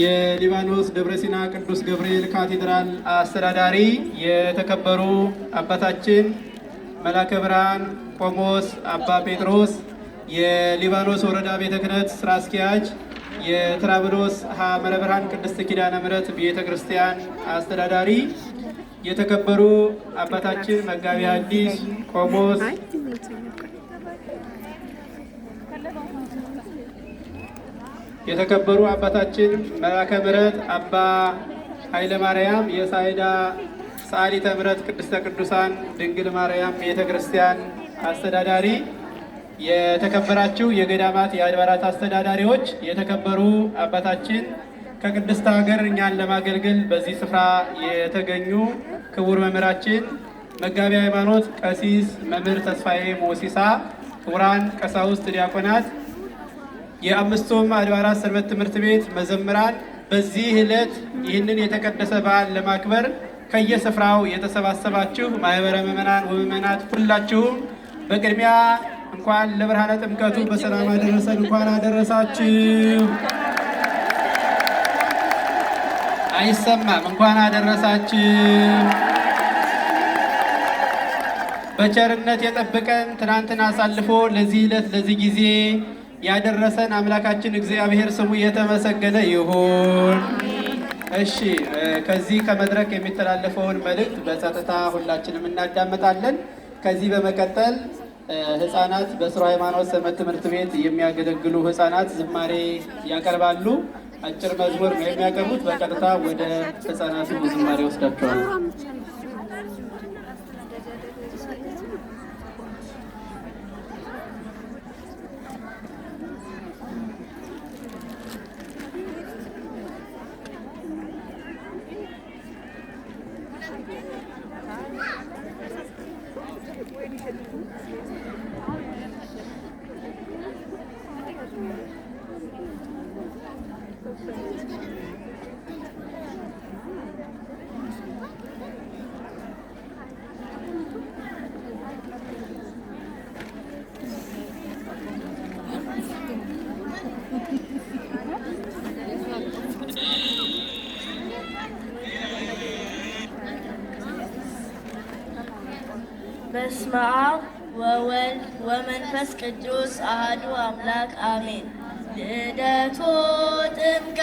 የሊባኖስ ደብረ ሲና ቅዱስ ገብርኤል ካቴድራል አስተዳዳሪ የተከበሩ አባታችን መላከ ብርሃን ቆሞስ አባ ጴጥሮስ፣ የሊባኖስ ወረዳ ቤተ ክህነት ስራ አስኪያጅ፣ የትራብሎስ ሐመረ ብርሃን ቅድስት ኪዳነ ምሕረት ቤተ ክርስቲያን አስተዳዳሪ፣ የተከበሩ አባታችን መጋቢ ሐዲስ ቆሞስ የተከበሩ አባታችን መላከ ምሕረት አባ ኃይለ ማርያም የሳይዳ ሰዓሊተ ምሕረት ቅድስተ ቅዱሳን ድንግል ማርያም ቤተ ክርስቲያን አስተዳዳሪ፣ የተከበራችሁ የገዳማት የአድባራት አስተዳዳሪዎች፣ የተከበሩ አባታችን ከቅድስት ሀገር እኛን ለማገልገል በዚህ ስፍራ የተገኙ ክቡር መምህራችን መጋቢ ሃይማኖት ቀሲስ መምህር ተስፋዬ ሞሲሳ፣ ክቡራን ቀሳውስት፣ ዲያቆናት፣ የአምስቱም አድባራት ሰንበት ትምህርት ቤት መዘምራን፣ በዚህ ዕለት ይህንን የተቀደሰ በዓል ለማክበር ከየስፍራው የተሰባሰባችሁ ማህበረ ምዕመናን ወምዕመናት ሁላችሁም በቅድሚያ እንኳን ለብርሃነ ጥምቀቱ በሰላም አደረሰን፣ እንኳን አደረሳችሁ። አይሰማም። እንኳን አደረሳችሁ። በቸርነት የጠበቀን ትናንትን አሳልፎ ለዚህ ዕለት ለዚህ ጊዜ ያደረሰን አምላካችን እግዚአብሔር ስሙ የተመሰገነ ይሁን። እሺ፣ ከዚህ ከመድረክ የሚተላለፈውን መልእክት በጸጥታ ሁላችንም እናዳምጣለን። ከዚህ በመቀጠል ህፃናት በስሩ ሃይማኖት ሰንበት ትምህርት ቤት የሚያገለግሉ ህፃናት ዝማሬ ያቀርባሉ። አጭር መዝሙር ነው የሚያቀርቡት። በቀጥታ ወደ ህፃናቱ ዝማሬ ወስዳቸዋል። በስመ አብ ወወልድ ወመንፈስ ቅዱስ አሐዱ አምላክ አሜን። ልደቱ፣ ጥምቀቱ፣